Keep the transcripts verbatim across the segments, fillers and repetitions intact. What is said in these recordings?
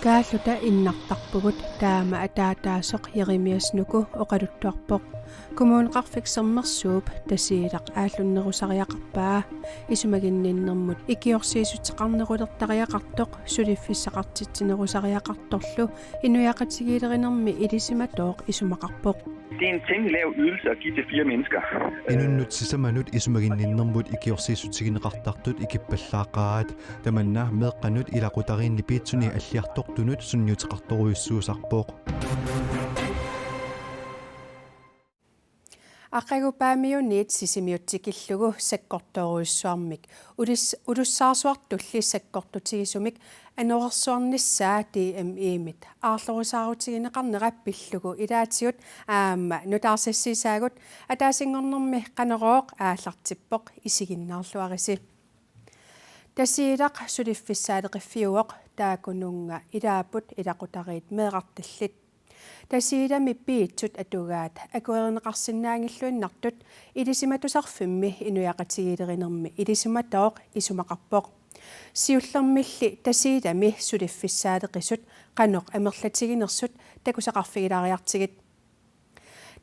Kaalluta innartarpugut, taama ataataasoq Jeremias Nuku oqaluttuarpoq. Kommuneqarfik Sermersuup Tasiilaq aallunnerusariaqarpaa isumaginninnermut ikiorsiissuteqarnerulertariaqartoq suliffissaqartitsinerusariaqartorlu inuiaqatigiilerinermi ilisimatooq isumaqarpoq. Det er en temmelig lav ydelse at give til fire mennesker. Inunnut sisamanut isumaginninnermut ikiorsiissutigineqartartut ikippallaaqaat. Tamanna meeqqanut ilaqutariinni piitsuni alliartortunut sunniuteqartorujussuusarpoq. Aqagu Paamiuniit Sisimiut tikillugu sakkortoorujussuarmik ulis-, ulussaarsuartulli sakkortutigisumik anorersuarnissaa D M I-mit aarlorisaarutigineqarnera pillugu ilaatigut aamma nutaarsiassisaagut ataasinngornermi Qanorooq aallartippoq, isiginnaarluarisi. Tasiilaq suliffissaaleqiffiuvoq, taakkununnga ilaapput ilaqutariit meerartallit. Tasiilami piitsut atugaat akuerineqarsinnaanngilluinnartut Ilisimatusarfimmi inuiaqatigiilerinermi ilisimatooq isumaqarpoq. Siullermilli Tasiilami suliffissaaleqisut qanoq amerlatiginersut takusaqarfigilaariartigit.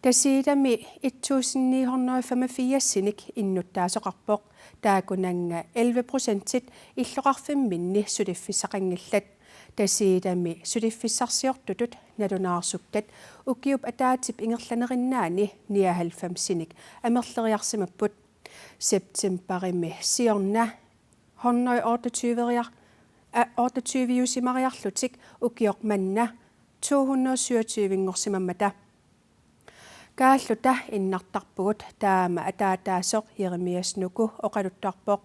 Tasiilami et tusind ni hundrede og femogfirs-inik innuttaasoqarpoq, taakkunannga elleve procentit illoqarfimminni suliffissaqanngillat. Tasiilami suliffissarsiortutut nalunaarsukkat ukiup ataatsip ingerlanerinnaani nioghalvfemsinik amerleriarsimapput. Septemberimi siorna hundrede otteogtyve-riar-, a, otteogtyve-usimariarlutik ukioq manna to hundrede syvogtyve-nngorsimammata. Kaalluta innartarpugut, taama ataataasoq Jeremias Nuku oqaluttuarpoq.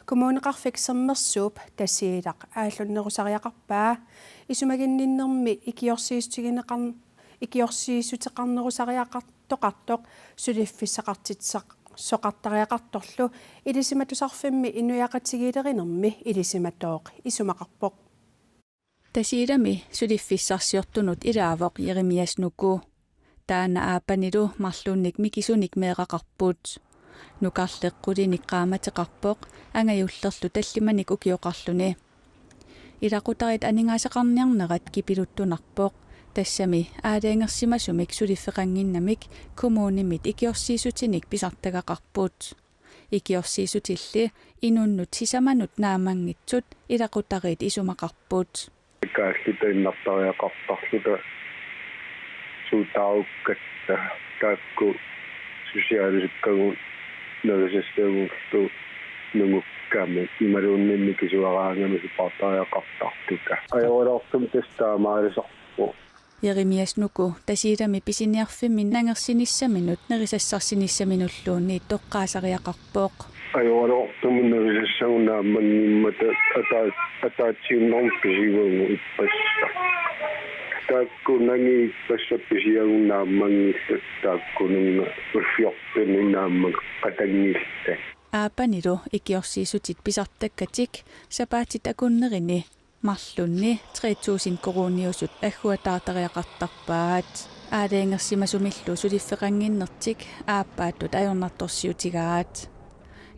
Kommuneqarfik Sermersuup Tasiilaq aallunnerusariaqarpaa isumaginninnermi ikiorsiissutigineqarn-, ikiorsiissuteqarnerusariaqartoqartoq suliffissaqartitsisar-, soqartariaqartorlu Ilisimatusarfimmi inuiaqatigiilerinermi ilisimatooq isumaqarpoq. Tasiilami suliffissarsiortunut ilaavoq Jeremias Nuku. Taanna aappanilu marlunnik mikisunik meeraqarput. Nukarleq qulinik qaammateqarpoq, angajullerlu tallimanik ukioqarluni. Ilaqutariit aningaasaqarniarnerat kipiluttunarpoq, tassami aalajangersimasumik suliffeqannginnamik kommunimit ikiorsiissutinik pisartagaqarput. Ikiorsiissutilli inunnut sisamanut naammanngitsut ilaqutariit isumaqarput. Kaalluta innartariaqartarluta suutaarukkatta taakku susiaalusukkagut nerisassagullu nungukkamik imaluunniit mikisuaraangamik supaartariaqartarluta. Ajoraluartumik tassa taamaalisarpoq. Jeremias Nuku Tasiilami pisiniarfimmi nangersinissaminut nerisassarsinissaminulluunniit toqqaasariaqarpoq. Ajoraluartumik nerisassagut naammanngimmata ataa-, ataatsiinnarmik pisigagut ippassaq. Taakku nangi ippassaq pisigagut naammanngillat, taakkununnga ullut fjortenit naammanngillat qatanngillat. Aappanilu ikiorsiissutit pisartakkatik sapaatit akunnerini marlunni tre tusind koruuniusut agguataartariaqartarpaat. Aalajangersimasumillu suliffeqannginnertik aappaattut ajornartorsiutigaat.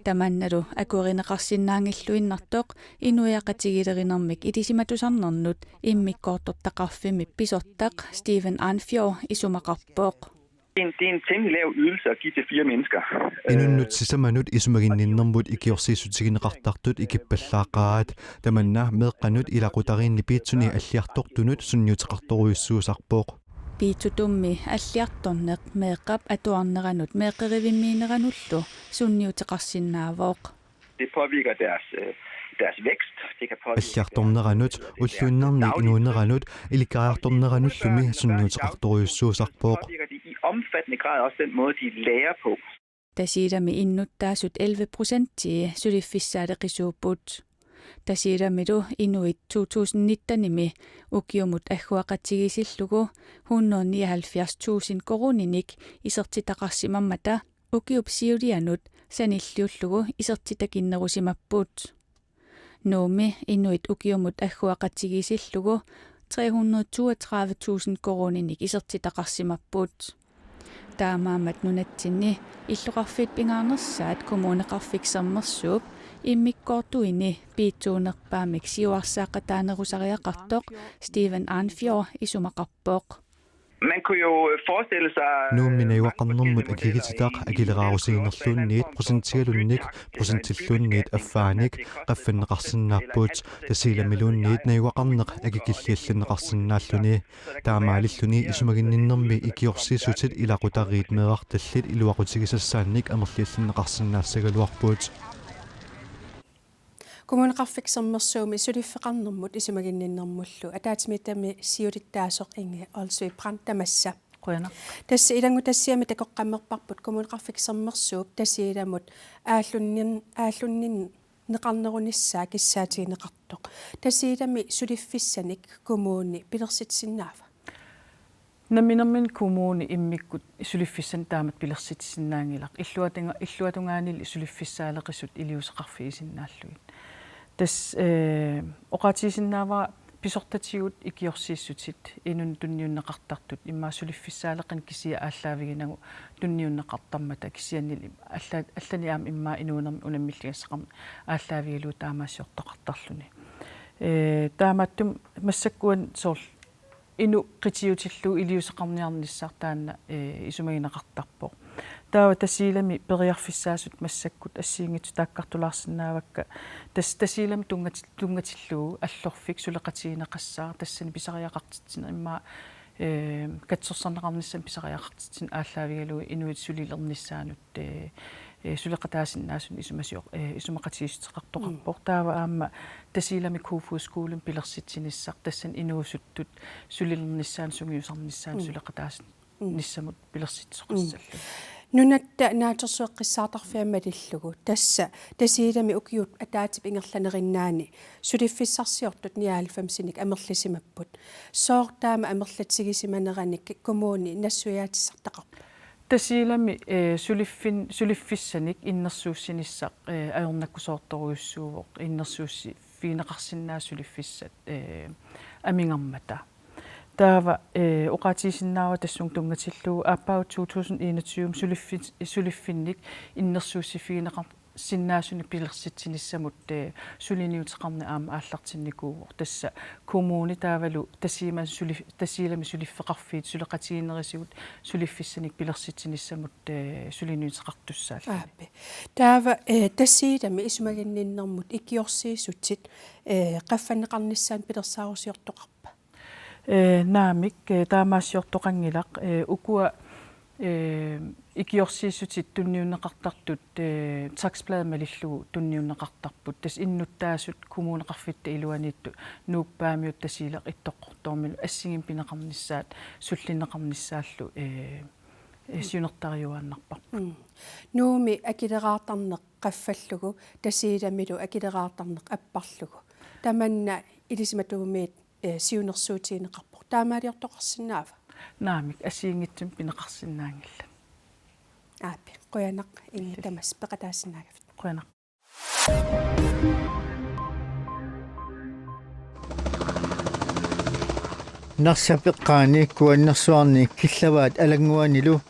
Tamannalu akuerineqarsinnaanngilluinnartoq inuiaqatigiilerinermik ilisimatusarnernut immikkoortortaqarfimmip pisortaq Steven Anfjord isumaqarpoq. Det er en, det er en temmelig lav ydelse at give til fire mennesker. Inunnut sisamanut isumaginninnermut ikiorsiissutigineqartartut ikippallaaqaat. Tamanna meeqqanut ilaqutariinni piitsuni alliartortunut sunniuteqartorujussuusarpoq. Piitsutummi alliartorneq meeqqap atuarneranut meeqqerivimmiinneranullu sunniuteqarsinnaavoq. Det påvirker deres, øh, deres vækst. Det kan påvirke Alliartorneranut, ulluinnarni inuuneranut, ilikkariartorneranullu sunniuteqartorujussuusarpoq. Påvirker det i omfattende grad også den måde, de lærer på. Tasiilami innuttaasut elleve procentii suliffissaaleqisuupput. Tasiilamilu inuit to tusind nittenimi ukiumut agguaqatigiissillugu hundrede nioghalvfjerds tusind koruuninik isertitaqarsimammata ukiup siulianut sanilliullugu isertitakinnerusimapput. Nuummi inuit ukiumut agguaqatigiissillugu tre hundrede toogtredive tusind koruuninik isertitaqarsimapput. Taamaammat nunatsinni illoqarfiit pingaarnersaat Kommuneqarfik Sermersuup immikkoortuini piitsuunerpaamik siuarsaaqataanerusariaqartoq Steven Arnfjord isumaqarpoq. Man kunne jo forestille sig, Nuummi najugaqarnermut akikitsitaq akileraarusiinerluunniit procentigalunnik procentilluunniit affaanik qaffanneqarsinnaapput, Tasiilamiluunniit najugaqarneq akikilliallanneqarsinnaalluni. Taamaalilluni isumaginninnermi ikiorsiissutit ilaqutariit meerartallit iluaqutigisassaannik amerliallanneqarsinnaassagaluarput. Kommuneqarfik Sermersuumi suliffeqarnermut isumaginninnermullu ataatsimiititami siulittaasoq Inge Olsvig Brandt, tamassa. Qujanaq. Tassa ilanngutassiami takoqqammerparput Kommuneqarfik Sermersuup Tasiilamut aallunnin-, aallunninneqarnerunissaa kissaatigineqartoq. Tasiilami suliffissanik kommuni pilersitsisinnaava? Namminermini kommuni immikkut suliffissanik taamatut pilersitsisinnaanngilaq. Illuatunga-, illuatungaanili suliffissaaleqisut iliuuseqarfigisinnaallugit. Tassa, eh, oqaatigisinnaavara pisortatigut ikiorsiissutit inunnut tunniunneqartartut immaqa suliffissaaleqineq kisiat aallaaviginagu tunniunneqartarmata, kisiannili alla-, allanik aamma immaqa inuunermi unammilligassaqarneq aallaavigalugu taamaasiortoqartarluni. Eh, taamaattumik massakkuanik soorlu inuk qitiutillugu iliuuseqarniarnissaq taanna, eh, isumagineqartarpoq. Taava Tasiilami periarfissaasut massakkut assigiinngitsut taakkartulaarsinnaavakka. Tas-, Tasiilami tunngatil-, tunngatillugu Allorfik suleqatigineqassaaq, tassani pisariaqartitsineq immaqa, eh, katsorsarneqarnissamut pisariaqartitsineq aallaavigalugu inuit sulilernissaannut, eh, eh, suleqataasinnaasunik isumasior-, eh, isumaqatigiissuteqartoqarpoq. Mm. Taava aamma Tasiilami Kofoeds Skolemi pilersitsinissaq, tassani inuusuttut sulilernissaannut sungiusarnissaannut Mm. suleqataasin-, Mm. nissamut pilersitsisoqassallugu. Mm. Nunatta Naatsorsueqqissaartarfia malillugu. Tassa Tasiilami ukiut ataatsip ingerlanerinnaani suliffissarsiortut nioghalvfemsinik amerlisimapput. Sooq taama amerlatigisimaneranik kommuni nassuiaatissartaqarpa? Tasiilami, eh, suliffin-, suliffissanik innersuussinissaq, eh, ajornakusoortorujussuuvoq, innersuussi-, -figineqarsinnaasut suliffissat, eh, amigarmata. Taava, eh, oqaatigisinnaavara tassunga tunngatillugu aappaagu to tusind enogtyve suliffi-, suliffinnik innersuussiffigineqarsinnaasunik pilersitsinissamut, eh, suliniuteqarneq aamma aallartinnikuuvoq. Tassa kommuni taavalu Tasiiman suli-, Tasiilami suliffeqarfiit suleqatigiinnerisigut suliffissanik pilersitsinissamut, eh, suliniuteqartussaalluni. Aappi. Taava, eh, Tasiilami isumaginninnermut ikiorsiissutit, eh, qaffanneqarnissaanut pilersaarusiortoqarpa? Eh, naamik, eh, taamaasiortoqanngilaq, eh, ukua, eh, ikiorsiissutit tunniunneqartartut, eh, takstblad malillugu tunniunneqartarput. Tassa innuttaasut kommuneqarfitta iluaniittut Nuuppaamiut Tasiilaq Ittoqqortoormilu assigiimmik pineqarnissaat sullinneqarnissaallu, eh, eh, siunertariuaannarparput. Mm. Nuummi akileraartarneq qaffallugu, Tasiilamilu akileraartarneq apparlugu. Tamanna ilisimatuumiit, eh, siunnersuutigineqarpoq. Taamaaliortoqarsinnaava? Naamik, assigiinngitsunik pineqarsinnaanngillat. Aappi, qujanaq Inge. Illit. Tamassi peqataasinnaagavit. Qujanaq. Narsap eqqaani Kuannersuarni killavaat Alannguanilu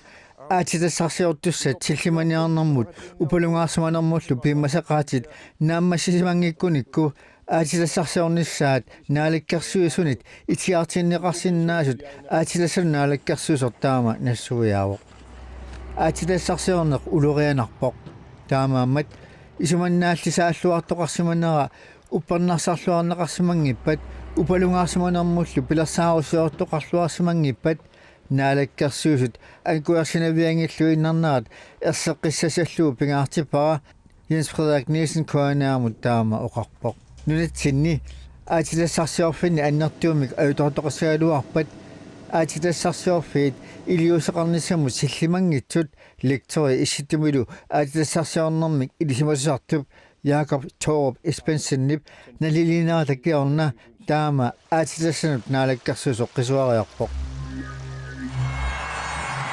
aatsitassarsiortussat sillimaniarnermut upalungaarsimanermullu piumasaqaatit naammassisimanngikkunikku aatsitassarsiornissaat Naalakkersuisunit itigartinneqarsinnaasut aatsitassanut Naalakkersuisoq taama nassuiaavoq. Aatsitassarsiorneq ulorianarpoq. Taamaammat isumannaallisaalluartoqarsimanera uppernarsarluarneqarsimanngippat, upalungaarsimanermullu pilersaarusiortoqarluarsimanngippat, Naalakkersuisut akuersinavianngilluinnarnerat erseqqissassallugu pingaartippara, Jens Frederik Nielsen K N R-mut taama oqarpoq. Nunatsinni aatsitassarsiorfinni annertuumik ajutoortoqassagaluarpat, aatsitassarsiorfiit iliuuseqarnissamut sillimanngitsut lektori Issittumilu aatsitassarsiornermik ilisimatusartup Jakob Thorup Espensenip naliliinerata kingorna taama aatsitassanut Naalakkersuisoq qisuariarpoq.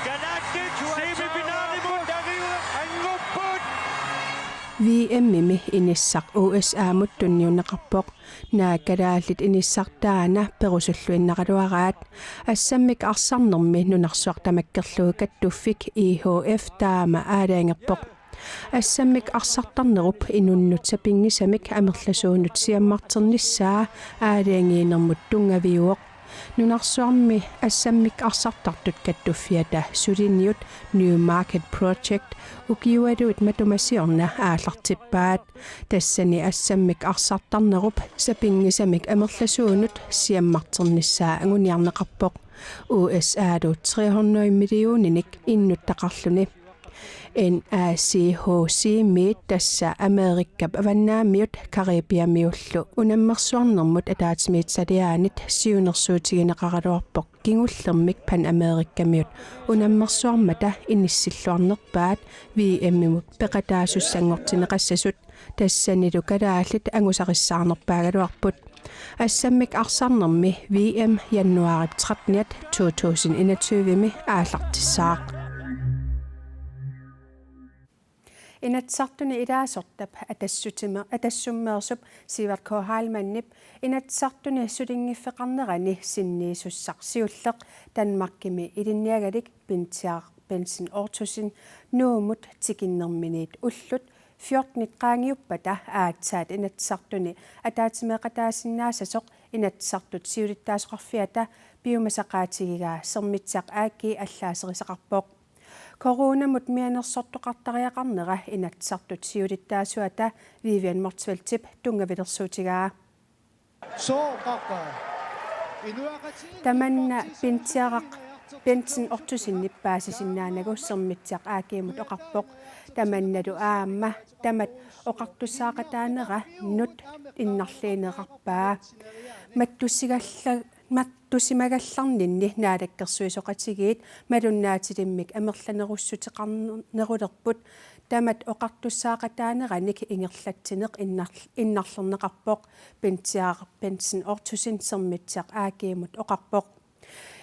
Galactic semifinalimut angupput. V M-imi inissaq U S A-mut tunniunneqarpoq. Naak kalaallit inissaq taanna perusulluinnaraluaraat. Assammik arsarnermi nunarsuaq tamakkerlugu kattuffik I H F taama aalajangerpoq. Assammik arsartarnerup inunnut sapinngisamik amerlasuunut siammarternissaa aalajangiinermut tunngaviuvoq. Nunarsuarmi assammik arsartartut kattuffiata suliniut New Market Project ukiualuit matuma siorna aallartippaat. Tassani assammik arsartarnerup sapinngisamik amerlasuunut siammarternissaa anguniarneqarpoq. U S A-lu tre hundrede millioninik innuttaqarluni. N A C H C-miit, tassa Amerikap avannaamiut Caribiamiullu unammersuarnermut ataatsimiititaliaanit siunnersuutigineqaraluarpoq kingullermik Panamericamiut unammersuarmata inissilluarnerpaat V M-imut peqataasussanngortinneqassasut. Tassanilu kalaallit angusarissaarnerpaagaluarput. Assammik arsarnermi V M januaarip tretteniat to tusind enogtyve-mi aallartissaaq. Inatsisartuni ilaasortap atassutima-, atassummeersup Sivert K. Heilmannip Inatsisartuni sulinngiffeqarnerani sinniisussaq siulleq Danmarkimi ilinniagalik Benthiaq Bentzen Ottosen Nuummut tikinnerminiit ullut fjortenit qaangiuppata aatsaat Inatsisartuni ataatsimeeqataasinnaassasoq Inatsisartut siulittaasoqarfiata piumasaqaatigigaa Sermitsiaq A G allaaserisaqarpoq. Coronamut mianersortoqartariaqarnera Inatsisartut siulittaasuata Vivian Motzfeldtip tunngavilersuutigaa. Tamanna Benthiaq Bentzen Ottosenip paasisinnaanagu Sermitsiaq A G-mut oqarpoq. Tamannalu aamma tamat oqartussaaqataaneranut innarliineqarpaa. Mattusigalla-, mattusimagallarninni naalakkersuisoqatigiit malunnaatilimmik amerlanerussuteqarnerulerput. Tamat oqartussaaqataaneranik ingerlatsineq innar-, innarlerneqarpoq, Benthiaq Bentzen Ottosen Sermitsiaq A G-mut oqarpoq.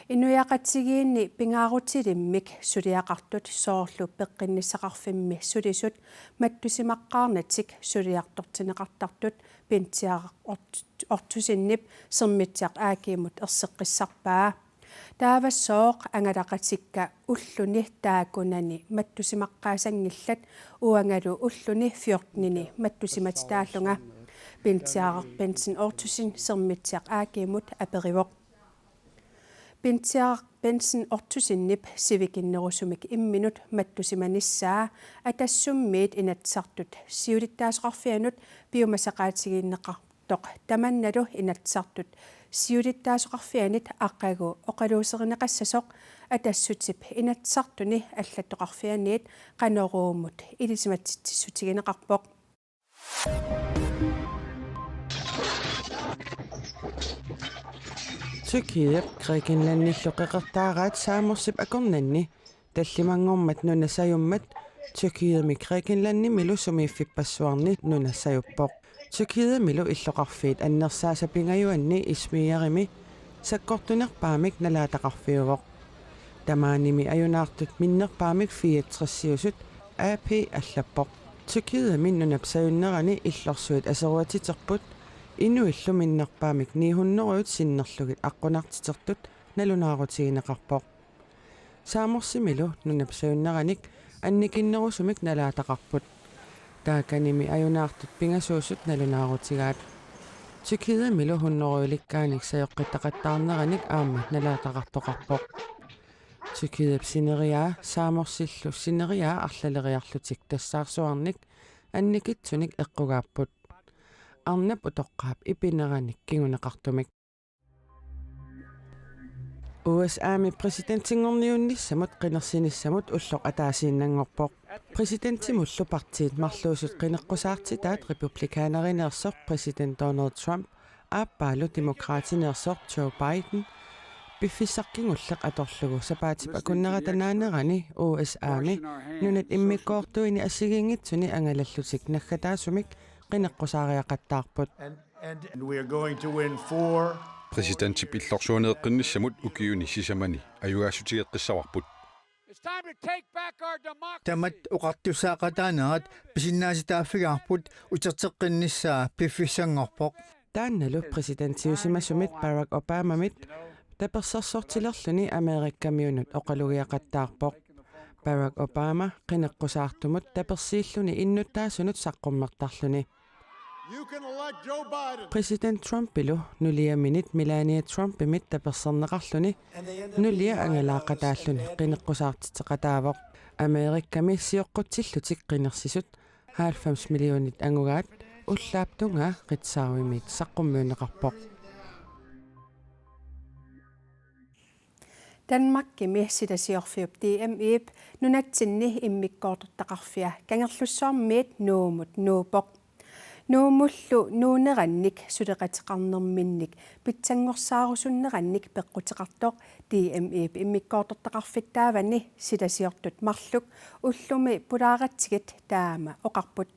Inuiaqatigiinni pingaarutilimmik suliaqartut soorlu peqqinnissaqarfimmi sulisut mattusimaqqaarnatik suliartortinneqartartut Benthiaq Ot-, Ottosenip Sermitsiaq A G-mut erseqqissarpaa. Taavasooq angalaqatikka ulluni taakkunani mattusimaqqaasanngillat, uangalu ulluni fjortenini mattusimatitaallunga, Benthiaq Bentzen Ottosen Sermitsiaq A G-mut aperivoq. Benthiaq Bentzen Ottosenip sivikinnerusumik imminut mattusimanissaa Atassummiit Inatsisartut siulittaasoqarfianut piumasaqaatigineqartoq tamannalu Inatsisartut siulittaasoqarfianit aqagu oqaluuserineqassasoq Atassutip Inatsisartuni allattoqarfianiit Qanoruumut ilisimatitsissutigineqarpoq. Tyrkiap Grækenlandillu qeqertaaraat saamorsip akornanni tallimanngormat nuna sajummat Tyrkiami Grækenlandimilu sumiiffippassuarni nuna sajuppoq. Tyrkiamilu illoqarfiit annersaasa pingajuanni Izmirimi sakkortunerpaamik nalaataqarfiuvoq. Tamaanimi ajunaartut minnerpaamik fireogtresiusut A P allappoq. Tyrkiami nunap sajunnerani illorsuit aseruatiterput, inuillu minnerpaamik ni hundredeut sinnerlugit aqqunartitertut nalunaarutigineqarpoq. Saamorsimilu nunap sajunneranik annikinnerusumik nalaataqarput. Taakanimi ajunaartut pingasuusut nalunaarutigaat. Tyrkiamilu hundredelikkaanik sajoqqittaqattaarneranik aamma nalaataqartoqarpoq. Tyrkiap sineriaa saamorsillu sineriaa arlaleriarlutik tassaarsuarnik annikitsunik eqqugaapput. Arnap utoqqaap ipineranik kinguneqartumik. U S A-mi præsidentinngorniunnissamut qinersinissamut ulloq ataasiinnanngorpoq. Præsidentimullu partiit marluusut qineqqusaartitaat republikanerineersoq præsident Donald Trump aappaalu demokraatineersoq Joe Biden piffissaq kingulleq atorlugu sapaatip akunnerata naanerani U S A-mi nunat immikkoortuini assigiinngitsuni angalallutik naggataasumik qineqqusaariaqattaarput. And, and we are going to win four. Præsidentip illorsuarneeqqinnissamut ukiuni sisamani ajugaassutigeqqissavarput. Tamat oqartussaaqataanerat pisinnaatitaaffigaarput, uterteqqinnissaa piffissanngorpoq. Taannalu præsidentiusimasumit Barack Obamamit tapersersortilerluni Amerikamiunut oqalugiaqattaarpoq. Barack Obama qineqqusaartumut tapersiilluni innuttaasunut saqqummertarluni. Præsident Trumpilu nuliaminit Melania Trumpimit taperserneqarluni nulia angalaaqataalluni qineqqusaartitseqataavoq. Amerikami sioqqutsillutik qinersisut halvfems millionit angugaat ullaap tungaa Ritzauimiit saqqummiunneqarpoq. Danmarkimi silasiorfiup D M-ip nunatsinni immikkoortortaqarfia Kangerlussuarmiit Nuummut nuuppoq. Nuummullu nuunnerannik suleqateqarnerminnik pitsanngorsaarusunnerannik peqquteqartoq D M-ip immikkoortortaqarfik taavani silasiortut marluk ullumi pulaaratsigit taama oqarput.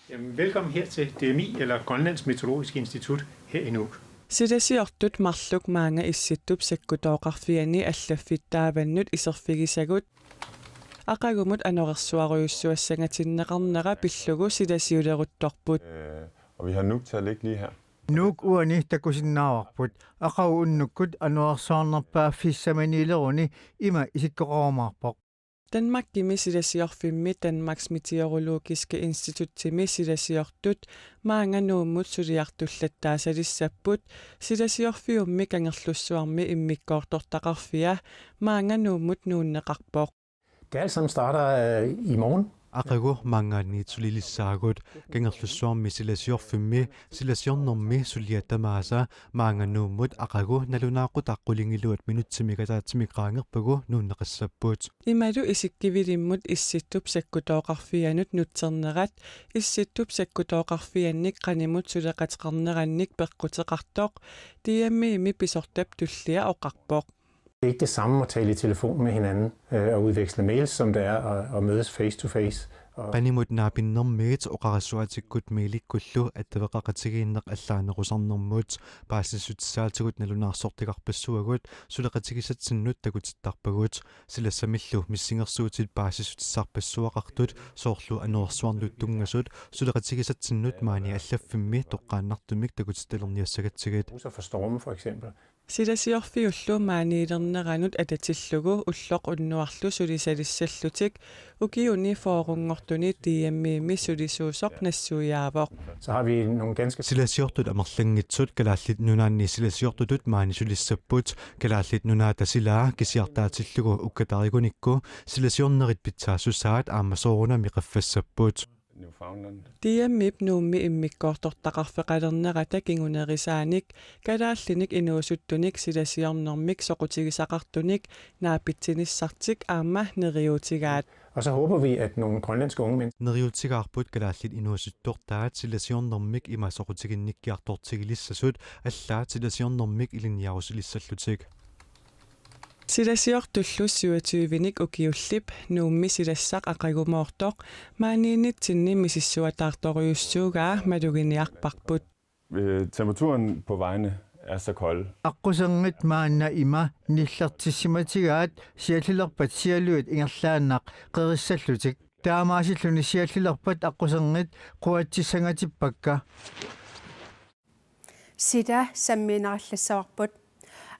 Jamen, velkommen her til D M I, eller Grønlands Meteorologiske Institut, her i Nuuk. Silasiortut marluk maanga Issittup sakkutooqarfiani allaffik taavannut iserfigisagut aqagumut anorersuarujussuassangatinneqarnera pillugu silasiuleruttorput. Og vi har Nuuk til at ligge lige her. Nuuk uani takusinnaavarput, aqagu unnukkut anorersuarnerpaaffissamaniileruni ima isikkoqarumaarpoq. Danmarkimi silasiorfimmi Danmarks Meteorologiske Instituttimi silasiortut maanga Nuummut suliartullattaasalissapput. Silasiorfiummi Kangerlussuarmi immikkoortortaqarfia maanga Nuummut nuunneqarpoq. Det alt sammen starter øh, i morgen. Aqagu maangaanniit sulilissaagut. Kangerlussuarmi silasiorfimmi silasiornermi suliat tamaasa maanga Nuummut aqagu nalunaaqutaq qulingiluat minutsimik ataatsimik qaangerpagu nuunneqassapput. Imalu isikkivilimmut Issittup sakkutooqarfianut nutsernerat Issittup sakkutooqarfiannik qanimut suleqateqarnerannik peqquteqartoq D M-imi pisortap tullia oqarpoq. Det er ikke det samme at tale i telefon med hinanden øh, og udveksle mails, som det er at, at mødes face to face. Qanimut naapinnermiit oqarasuatikkut mailikkullu attaveqaqatigiinneq allaanerusarnermut paasissutissaatigut nalunaarsortigarpassuagut suleqatigisatsinnut takutittarpagut. Silassamillu missingersuutit paasissutissarpassuaqartut soorlu anorersuarnut tunngasut suleqatigisatsinnut maani allaffimmi toqqaannartumik takutittalerniassagatsigit. Ruser for storme for eksempel. Silasiorfiullu maaniilerneranut atatillugu ulloq unnuarlu sulisalissallutik ukiuni fyrrenngortuni D M-imi sulisuusoq nassuiaavoq. Så har vi nogle ganske Silasiortut amerlanngitsut Kalaallit Nunaanni silasiortutut maani sulissapput. Kalaallit Nunaata silaa kisiartaatillugu ukkataarikunikku silasiornerit pitsaassusaat aamma soorunami qaffassapput. Newfoundland. D M-ip Nuummi immikkoortortaqarfeqalernerata kingunerisaanik kalaallinik inuusuttunik silasiornermik soqutigisaqartunik naapitsinissartik aamma neriuutigaat. Og så håber vi, at nogle grønlandske unge mennesker Neriuutigaarput kalaallit inuusuttortaat silasiornermik ima soqutiginnikkiartortigilissasut allaat silasiornermik ilinniarusilissallutik. Silasiortullu syvogtyvenik ukiullip Nuummi silassaq aqagumoortoq maaniinnitsinni misissuataartorujussuugaa maluginiarparput. Øh, temperaturen på vejene er så kolde. Aqquserngit maanna ima nillertissimatigaat siallilerpat sialuit ingerlaannaq qerissallutik. Taamaasilluni siallilerpat aqquserngit quatsissangatippakka. Sila sammiinnarallassavarput.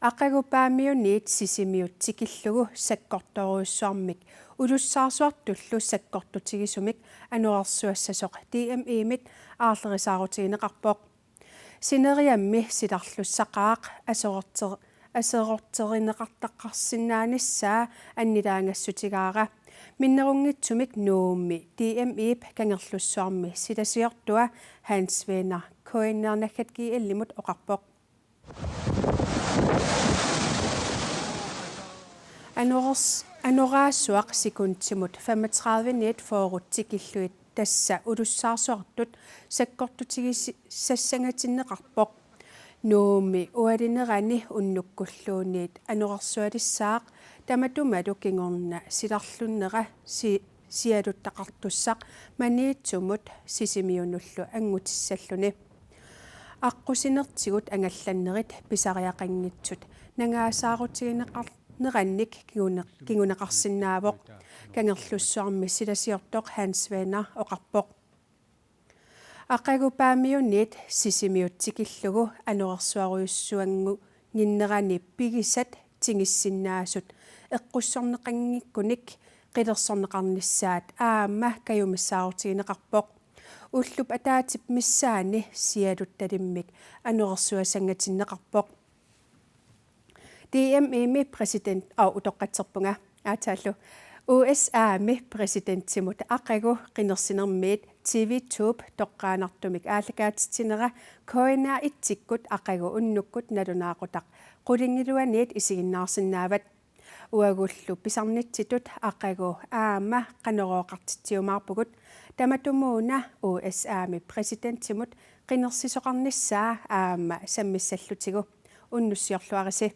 Aqagu Paamiuniit Sisimiut tikillugu sakkortoorujussuarmik ulussaarsuartullu sakkortutigisumik anorersuassasoq D M I-mit aarlerisaarutigineqarpoq. Sineriammi silarlussaqaaq aserorter-, aserorterineqartaqarsinnaanissaa annilaangassutigaara. Minnerunngitsumik Nuummi D M I-p Kangerlussuarmi silasiortua Hans Weiner K N R naggat G L-imut oqarpoq. Anorers-, anoraasuaq sekundimut femogtredive-niit fyrre tikillugit tassa ulussaarsuartut sakkortutigisassangatinneqarpoq. Nuummi ualinerani unnukkulluunniit anorersualissaaq tamatumalu kingorna silarlunnera si-, sialuttaqartussaq Maniitsumut Sisimiunullu anngutissalluni. Aqqusinertigut angallannerit pisariaqanngitsut nangaasaarutigineqar-, nerannik kingune-, kinguneqarsinnaavoq, Kangerlussuarmi silasiortoq Hans Werner oqarpoq. Aqagu Paamiuniit Sisimiut tikillugu anorersuarujussuannginnerani pigisat tingissinnaasut eqqussorneqanngikkunik qilersorneqarnissaat aamma kajumissaarutigineqarpoq. Ullup ataatsip missaani sialuttalimmik anorersuasangatinneqarpoq. D M I-mi præsident-, au, utoqqatserpunga, aataallu. U S A-mi præsidentimut aqagu qinersinermiit T V to-p toqqaannartumik aallakaatitsinera K N R et-ikkut aqagu unnukkut nalunaaqutaq qulingiluaniit isiginnaarsinnaavat. Uagullu pisarnitsitut aqagu aamma qanorooqartitsiumaarpugut, tamatumuuna U S A-mi præsidentimut qinersisoqarnissaa aamma sammissallutigu. Unnussiorluarisi.